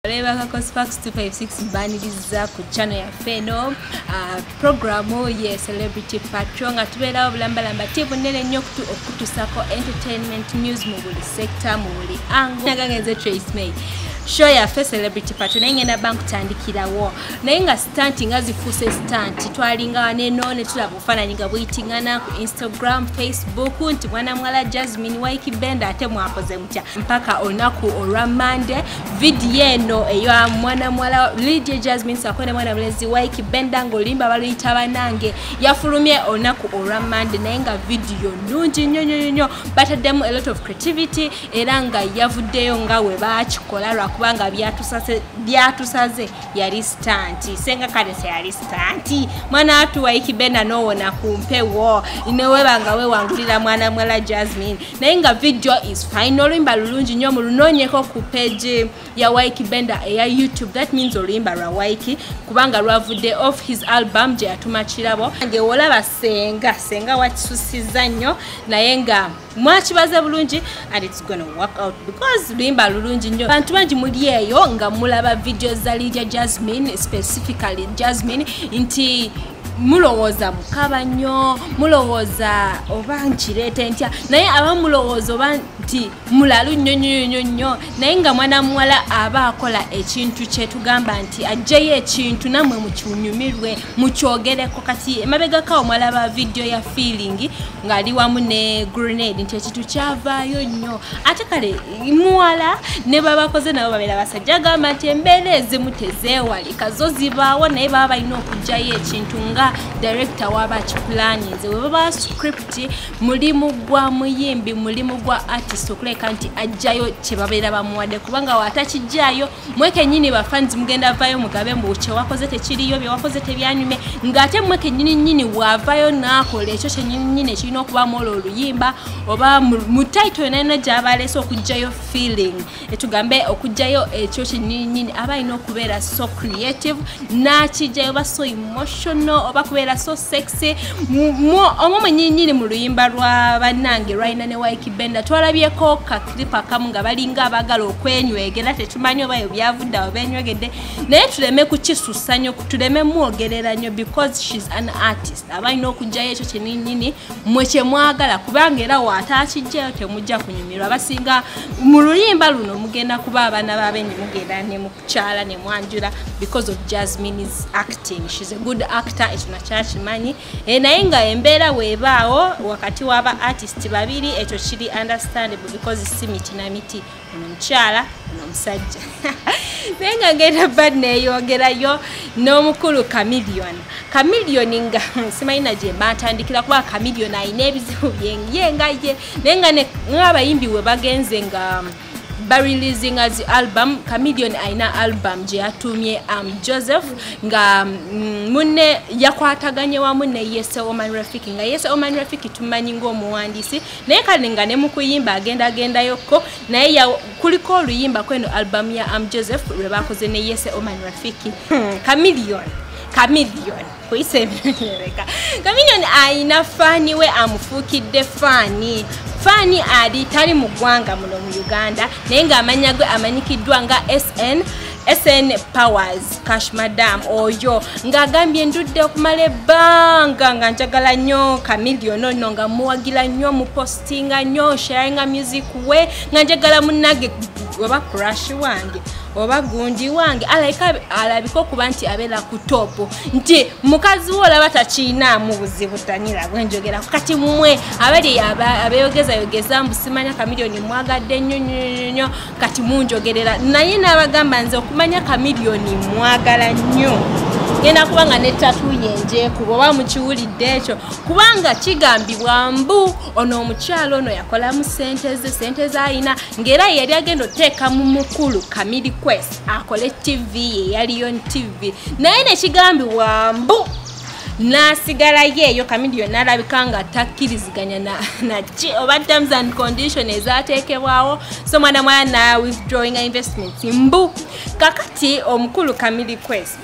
Abebakako Sparks 256, mbaniriza ku channel yaffe eno, programu ye Celebrity Patrol, nga tubeerawo bulambalamba tiivu nnene nnyo okutusako entertainment news mu buli sector, mu buli angle. Nagangenze Trace May. Show yaffe Celebrity Patrol, naye ngenda ba nkutandikirawo, naye nga stunt nga zifuuse stunt. Twalinga neno ne tulaba obufaananyi nga buyitingana ku Instagram, Facebook, nti mwana mwala Jasmine Ykee Benda. Ate mwakoze mutya? Mpaka olunaku olwa Mande, vidiyo eno eya mwana mwala Lydia Jasmine sako ne mwana mulenzi Ykee Benda ng'oluyimba baluyita Banange yafulumye olunaku olwa Mande, naye nga vidiyo nnungi nnyo nnyo nnyo, bataddemu a lot of creativity, era nga yavuddeyo nga we baakikola, lwakubanga byatusaze yali stunt. Senga kale se yali stunt, mwana atu Ykee Benda n'owona ku mpewo neweba nga wewangulira mwana mwala Jasmine, naye nga video is fine, oluyimba lulungi nnyo. Mulunoonyeko ku page ya Ykee Benda eya YouTube. That means oluyimba lwa Ykee, kubanga lwavudde off his album gye yatuma Kirabo. Nge wolaba senga senga wakisusiza nnyo, naye nga mwakibaze bulungi and it's gonna work out because luyimba lulungi nnyo. Bantu bangi muli eyo nga mulaba video za Lydia Jasmine, specifically Jasmine, nti mulowooza mukaba nnyo, mulowooza oba nkireete ntya, naye aba mulowooza oba nti mulalu nnyo nnyo nnyo nnyo, naye nga mwana muwala aba akola ekintu kyetugamba nti ajjeyo ekintu nammwe mukinyumirwe, mukyogereko. Kati emabegako mwalaba video ya Feeling ng'ali wamu ne Grenade, nti ekintu kyavaayo nnyo. Ate kale muwala ne babakoze nabo babeera basajja, agamba nti embeera ezimu tezeewalika, zo zibaawo, naye baba balina okuggyayo ekintu nga director waba akipulaninze. Bwe baba script, mulimu gwa muyimbi, mulimu gwa artist okuleka nti ajjayo kye babeera bamuwadde, kubanga watakijjayo mwe kennyini bafans mugenda vayo mugabe mbu kyewakoze tekiriyo, byewakoze tebyanyume, ng'ate mwe kennyini nnyini bw'avaayo n'akola ekyo kyennyini nnyini ekirina okubamu olwo oluyimba oba mu title yonna yonna gy'aba aleese okuggyayo Feeling, etugambe okuggyayo ekyo kyennyini nnyini, aba alina okubeera so creative n'akijjayo, oba so emotional, oba kubeera so sexy. Omwo mwennyini nnyini mu luyimba lwa Bannange lwalina ne Ykee Benda, twalabyeko ka clip akamu nga balinga abaagala okwenywegera. Tetumanyi oba yo byavudde awo benywegedde, naye tuleme kukisusa nnyo, tuleme mwogerera nnyo because she's an artist. Aba alina okuggyayo ekyo kyennyini nnyini mwe kye mwagala, kubanga era waataakijjayo temujja kunyumirwa. Abasinga mu luyimba luno mugenda kuba abaana babenyi, mugenda ne mukukyala ne mwanjula because of Jasmine's acting. She's a good actor, ekyo nakyakimanyi. Naye nga embeera weebaawo wakati w'aba artist babiri, ekyo kiri understandable because si miti na miti, ono mukyala, ono musajja. Naye nga ngenda ba neeyongerayo n'omukulu Chameleone. Chameleone nga simanyi na gye mba ntandikira, kuba Chameleone alina ebizibu bye nga ye, naye nga ng'abayimbi we bagenze nga bareleasinga zi album, Chameleone alina album gye yatumye Joseph, nga munne yakwataganye wamu ne Yese Oman Rafiki, nga Yese Oman Rafiki tumanyi ng'omuwandiisi, naye kale nga ne mu kuyimba agenda agendayokko, naye kuliko oluyimba kweno album ya Joseph lwe bakoze ne Yese Oman Rafiki. Chameleone, Chameleone kuyisa emyereka, Chameleone ayina fan we amufuukidde fan. Fan ali tali mu ggwanga muno mu Uganda, naye ng'amannya ge amanyikiddwa nga SN SN Powers Cash Madam. Oyo ng'agambye, "Ndudde okumala ebbanga nga njagala nnyo Chameleone ono, nga muwagira nnyo, mupostinga nnyo, sharinga music we, nga njagala munnange oba crush wange oba gundi wange alayika alabika okuba nti abeera ku top, nti mukazi we olaba takiinaamu buzibu." Tanyira bwenjogerako. Kati mmwe abali abeeyogezayogeza mbu simanya Chameleone mwagadde nnyo nnyo nnyo, kati munjogerera, naye n'abagamba nze okumanya Chameleone mwagala nnyo, ngenda kuba nga ne tattoo yenjeekuba oba mukiwulidde ekyo, kubanga kigambibwa mbu ono omukyalo ono yakolamu sente ze, sente z'alina, ng'era yali agenda oteeka mu mukulu Kamili Quest akole TV ye yaliyo TV, naye nekigambibwa mbu n'asigalayo eyo. Chameleone n'alabika nga takkiriziganya naki oba terms and condition ezateekebwawo, so mwana mwana na withdrawing investments. Mbu kakati omukulu Kamili Quest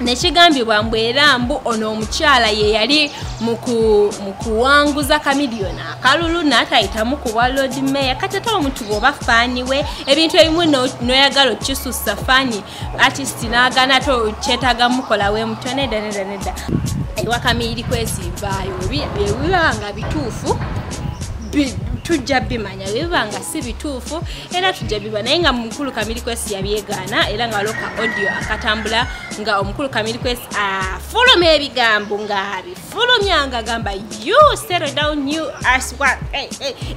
Nekigambibwa mbu era mbu ono omukyala ye yali mu kuwanguza Chameleone akalulu n'atayitamu ku bwa Lord Mayor. Kati ate omuntu bw'oba faani we ebintu ebimu n'oyagala okukisussa faani artist n'agaana ate kyetaaga mukola we mutyo. Nedda nedda nedda, ewa Chameleone kwesivaayo biba nga bituufu tujja bimanya, biba nga si bituufu era tujja biba. Naye nga mukulu Chameleone Kwesi yabyegaana, era nga waliwo ka audio akatambula nga omukulu Chameleone Kwesi afulumya ebigambo ng'abifulumya ng'agamba you settle down you as what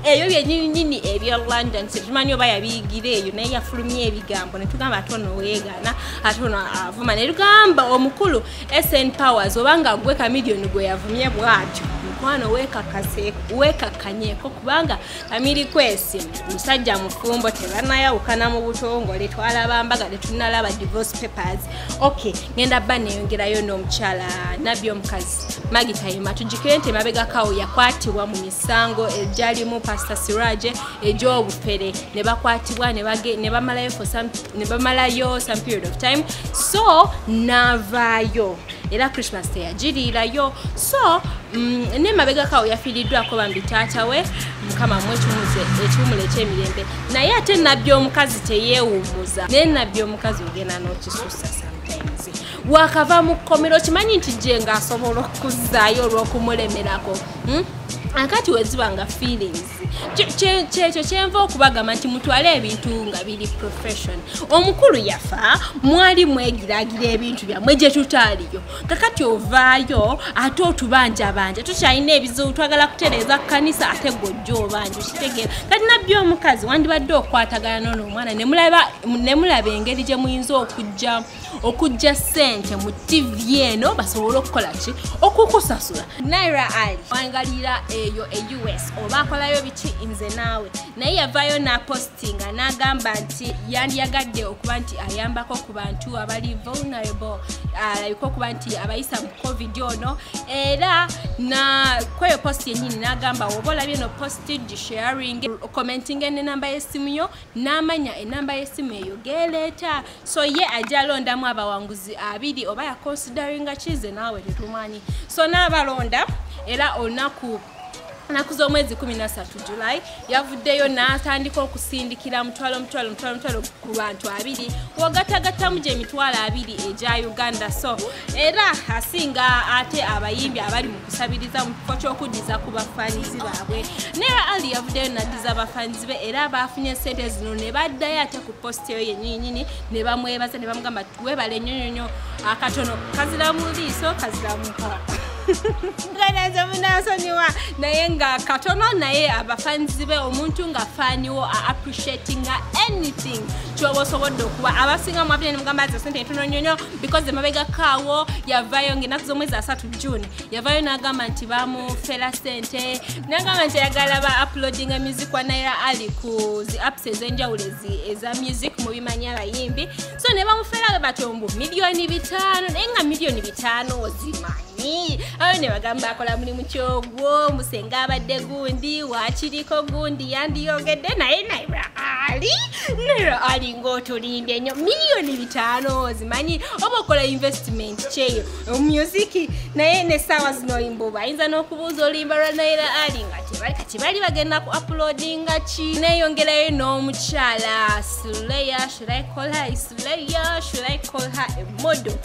ebyo byennyini ebya London. Tetumanyi oba yabiyigira eyo, naye yafulumya ebigambo ne tugamba ate ono weegaana ate ono avuma. Ne tugamba omukulu SN Powers oba nga gwe Chameleone gwe yavumye bw'atyo, mukwano weekakkanyeeko kubanga Chameleone Kwesi musajja mufumbo, tebanayawukana mu butongole, twalaba mbaga tetunnalaba divorce papers. Okay, ngenda bba neyongerayo n'omukyala nabbi omukazi Maggie Kayima. Tujjukire nti emabegakawo yakwatibwa mu misango egyalimu Pastor Siraje egy'obufere, ne bakwatibwa ne bamalayo some period of time, so n'avaayo era Christmas teyagiriirayo. So ne mabegakawo yafiiriddwako bambi taata we, Mukama ekiwumulo eky'emirembe. Naye ate nabbi omukazi teyeewummuza, naye nabbi omukazi ogenda n'okisussa sometimes. Wakava mu kkomero kimanyi nti gye ng'asobola okuzzaayo olw'okumulemerako. Akati weziba nga feelings kyekyo kyenva okubagamba nti mutwale ebintu nga biri profession. Omukulu yafa mwali mwegiragira ebintu byammwe gye tutaaliyo, kakati ovaayo ate otubanjabanja, tukyalina ebizibu twagala kutereeza kkanisa ate gw'ojja obanja okitegeera. Kati nabbi omukazi wandibadde okwatagana n'ono omwana ne mulaba engeri gye muyinza okujja ssente mu TV eno basobole okukola ki okukusasula. Naira Ali wangalira eyo e US oba akolayo biki nze naawe, naye yavaayo n'apostinga n'agamba nti yandiyagadde okuba nti ayambako ku bantu abali vulnerable, alabika okuba nti abayisa mu COVID ono. Era kweyo post yennyini n'agamba oba olabye eno post gisharing, commenting n'enamba y'essimu yo, n'amanya enamba y'essimu eyo geeleeta. So ye ajja alondamu abawanguzi abiri oba yaconsideringa kize naawe tetumanyi. So n'abalonda era olunaku ennaku z'omwezi 13 July yavuddeyo n'atandika okusindikira mutwalo mutwalo mutwalo mutwalo ku bantu abiri, w'ogattagattamu gye emitwalo abiri egya Uganda. So era asinga ate abayimbi abali mu kusabiriza mu kifo ky'okuddiza ku bafaanizi baabwe. Naira Ali yavuddeyo n'addiza abafaanizi be era baafunye ssente zino ne baddayo ate ku post eyo yennyininyini ne bamwebaza ne bamugamba weebale nnyo nnyo nnyo, akatono kazira mu liiso kazira mu nkola. Nganaze munansonyiwa, naye nga katono. Naye abafanzi be omuntu nga faaniwo appreciatinga anything kyoba osobodde okuba. Abasinga mwavire ne mugamba nti sente ntono nnyo nnyo because emabega kaawo yavaayo ng'ennaku z'omwezi 3 June yavaayo n'agamba nti bamufera ssente, n'agamba nti ayagala ba uploadinga music wa Naira Ali ku zi apps ez'enjawulo eza music mubimanyi abayimbi. So ne bamufera batyo mbu 5,000,000, naye nga 5,000,000 ozimanyi. Awo ne bagamba akola mulimu kyogwo musenga abadde gundi wakiriko gundi yandiyogedde, naye Naira Ali ng'otulimbye nnyo 5,000,000 ozimanyi oba okola investment kyeyo music. Naye n'essaawa zino mbu bayinza n'okubuuza oluyimba lwa Naira Ali nga kati bali bagenda ku uploadinga ki. Neeyongerayo n'omukyala Suleya, should I call her Suleya, should I call her a model?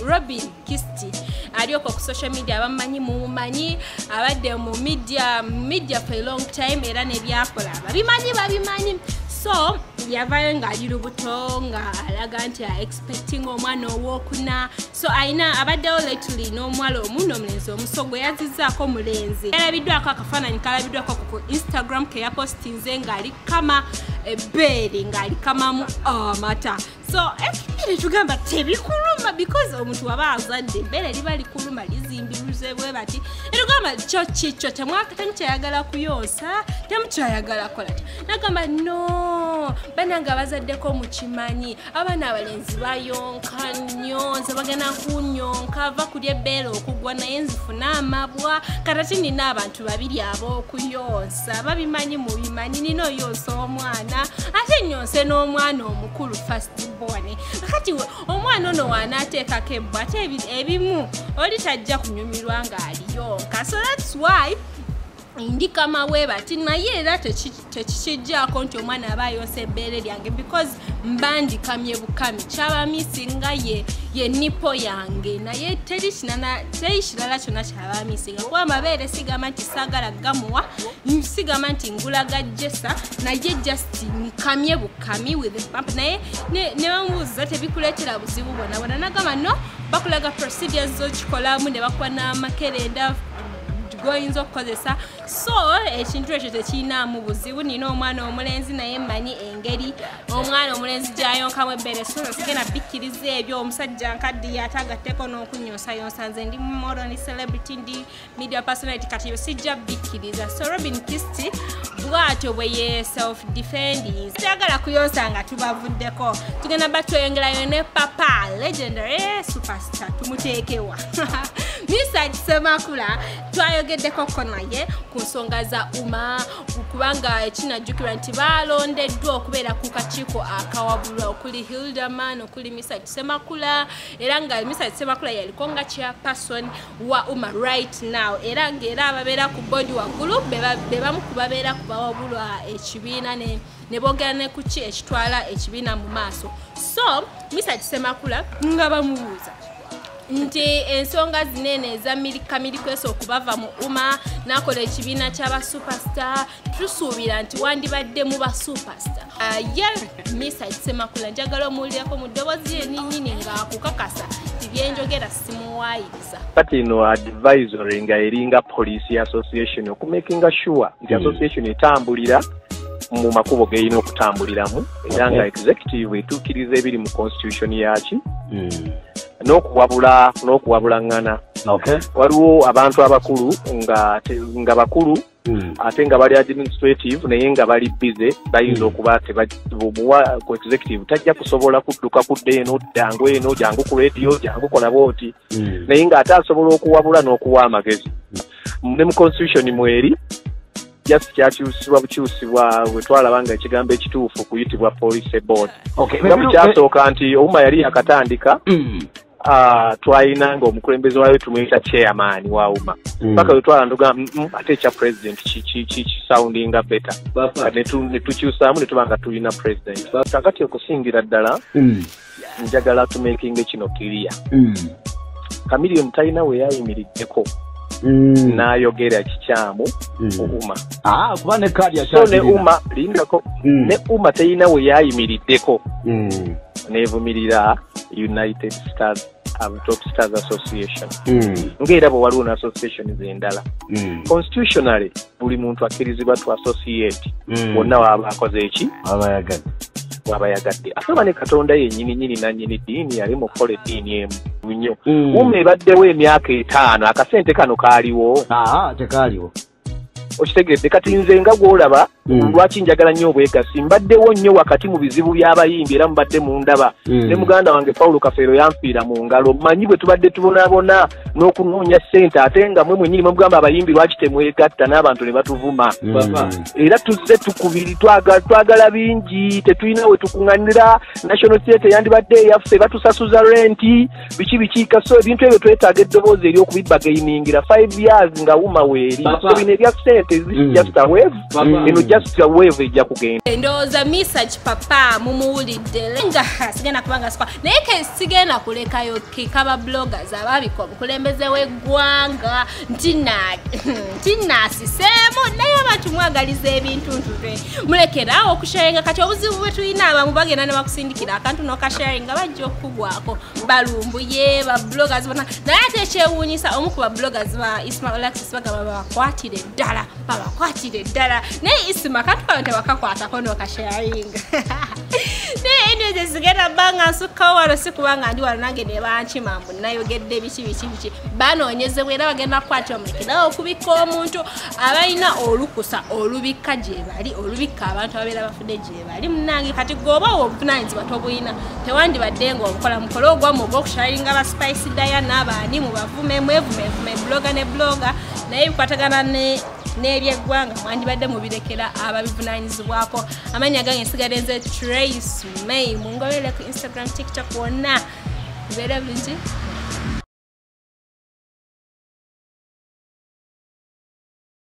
Robin Kisti alioko ku social media, abamanyi mumumanyi, abadde mu media for a long time era n'ebyakola babimanyi. So yavaayo ng'ali lubuto nga alaga nti expecting omwana owokuna. So ayina abaddewo lately n'omuwala omu n'omulenzi omuso gwe yazizzaako mulenzi. Yalabiddwako akafaananyi kalabiddwako ku Instagram ke yapostinze ng'ali kama ebbeere ng'ali kamamu amata. So ebbeere tugamba tebikuluma because omuntu waba azadde ebbeere liba likuluma lizimbiruze. bakoze bwe bati erugamba kyo kikyo temukyayagala kuyonsa temukyayagala kola nagamba no banange abazaddeko mukimanyi abaana abalenzi bayonka nnyo nze bagenda kunyonka va kulya ebbeere okugwa naye nzifuna amabwa katati nina abantu babiri ab'okuyonsa babimanyi mubimanyi nina oyonsa omwana ate nyonse n'omwana omukulu first born kati omwana ono wanaateekako ebbwa ate ebimu oli tajja kunyumirwa ng'aliyonka so that's why ndi kama we bati naye era tekikijjaako nti omwana aba ayonsa ebbeere lyange because mba ndikamye bukami kyaba misinga ye nipo yange naye teri kirala kyonna kyaba misinga kuba amabeere sigamba nti saagala gamuwa sigamba nti ngula gajjesa naye just nkamye bukami with the pump naye ne bamubuuza tebikuleetera buzibu bwonna bwonna nagamba no bakulaga procedures z'okikolamu ne bakuwa n'amakerenda goyinza okukozesa so ekintu ekyo tekirinaamu buzibu nina omwana omulenzi naye mmanyi engeri omwana omulenzi gy'ayonkamu ebbeere so sigenda bikkiriza ebyo omusajja nkaddiye ate agatteko n'okunnyonsayonsa nze ndi model ndi celebrity ndi media personality kati ebyo sijja bikkiriza so Robin Kisti bw'atyo bwe ye self defending siyagala kuyonsa nga tubavuddeko tugenda batweyongerayo ne papa legendary superstar tumuteekewa Mr. Ssemakula twayogeddeko ko naye ku nsonga za UMA kubanga ekinajjukirwa nti balondeddwa okubeera ku kakiiko akawabulwa okuli Hilderman okuli Mr. Ssemakula era nga Mr. Ssemakula yaliko nga chairperson wa UMA right now era ng'era ababeera ku board waggulu be bamu ku babeera ku bawabulwa ekibiina ne boogera ne ku ki ekitwala ekibiina mu maaso so Mr. Ssemakula nga bamubuuza nti ensonga zinene eza Kamili Kweso okubava mu UMA n'akola ekibiina ky'aba superstar tusuubira nti wandibadde mu ba superstar ye Mr. Ssemakula njagala omuwulireko mu ddoboozi lye nnyini ng'akukakasa nti byenjogera simuwaayiriza. Kati ino advisory nga eringa police association okumakinga sure nti association etambulira mu makubo g'erina okutambuliramu era nga executive etuukiriza ebiri mu constitution yaki n'okuwabulangana. Waliwo abantu abakulu nga bakulu ate nga bali administrative naye nga bali busy bayinza okuba tebabuwa ku executive tajja kusobola kudduka kudda eno jangu eno jangu ku radio jangu kola bw'oti naye ng'ate asobola okuwabula n'okuwa amagezi ne mu constitution mweri just kyakyusibwa bukyusibwa bwe twalaba nga ekigambo ekituufu kuyitibwa policy board. Nga bwe kyasooka nti UMA yali yakatandika twalina nga omukulembeze waayo tumuyita chairman wa UMA paka wetwala ntugamba ate ekya president kisoundinga better ne tukyusaamu ne tuba nga tulina president. Kakati okusingira ddala njagala tumakinge kino clear. Chameleone talina we yayimiriddeko n'ayogera kikyamu UMA. Kuba ne kaadi ya so ne UMA lindako ne UMA talina we yayimiriddeko neevumirira United Stars Top Stars Association ng'era bwe waliwo n'association endala. Constitutionally buli muntu akkirizibwa to associate wonna waba akoze eki waba yagadde ate ne Katonda yennyini nnyini nannyini ddiini yali mu kukola eddiini emu nnyo. UMA ebaddewo emyaka 5 akasente kano kaaliwo tekaaliwo okitegedde. Kati nze nga gw'olaba lwaki njagala nnyo obwegassi mbaddewo nnyo wakati mu bizibu by'abayimbi era mubadde mundaba ne muganda wange Paulo Kafeero yanfiira mu ngalo mmanyi bwe tubadde tubonaabona n'okunoonya ssente ate nga mwe mwennyini mwemugamba abayimbi lwaki temwegatta n'abantu ne batuvuma era tuzze tukubiri twagala bingi tetulina we tukuŋŋanira National Theatre yandibadde eyaffe batusasuza renti biki biki so ebintu ebyo twetaaga eddoboozi ery'okubibagainingira 5 years nga UMA weeri so bino ebya ssente is just a wave eno just a wave ejja kugenda. Ndowooza Mr. Papa mumuwulidde nga sigenda kubanga sikwa naye ke sigenda kulekayo kikaba bloggers ababika obukulembeze w'eggwanga nti naasiseemu naye abantu mwagaliza ebintu ntutwe mulekeraawo okusharinga. Kati obuzibu bwe tulina abamu bagenda ne bakusindikira akantu n'okasharinga bajja okukugwako balumbuye ba bloggers bonna naye ate ekyewuunyisa omu ku ba bloggers ba Isma Olaxess bagamba babakwatire ddala babakwatire ddala naye Isma kantu kano tebakakwatako n'okasharinga. Naye anyways, sigenda bbanga nsukkawo wano, si kubanga ndi wano nange ne bankima mbu nayogedde biki biki biki. Banoonyezebwa era bagenda kukwatibwa, mulekerawo okubikka omuntu. Abalina olukusa olubikka gye bali, olubikka abantu ababeera bafudde gye bali. Munnange, kati gweoba obuvunaanyizibwa tobulina, tewandibadde nga obukola. Mukole ogwamu ogw'okusharinga ba Spice Diana, abaani mubavume, mwevumevume blogger ne blogger, naye bikwatagana ne n'ebyeggwanga mwandibadde mubirekera ababivunaanyizibwako. Amannya gange nsigadde nze Trace May. Mungobere ku Instagram, TikTok, wonna. Mubeere bulungi.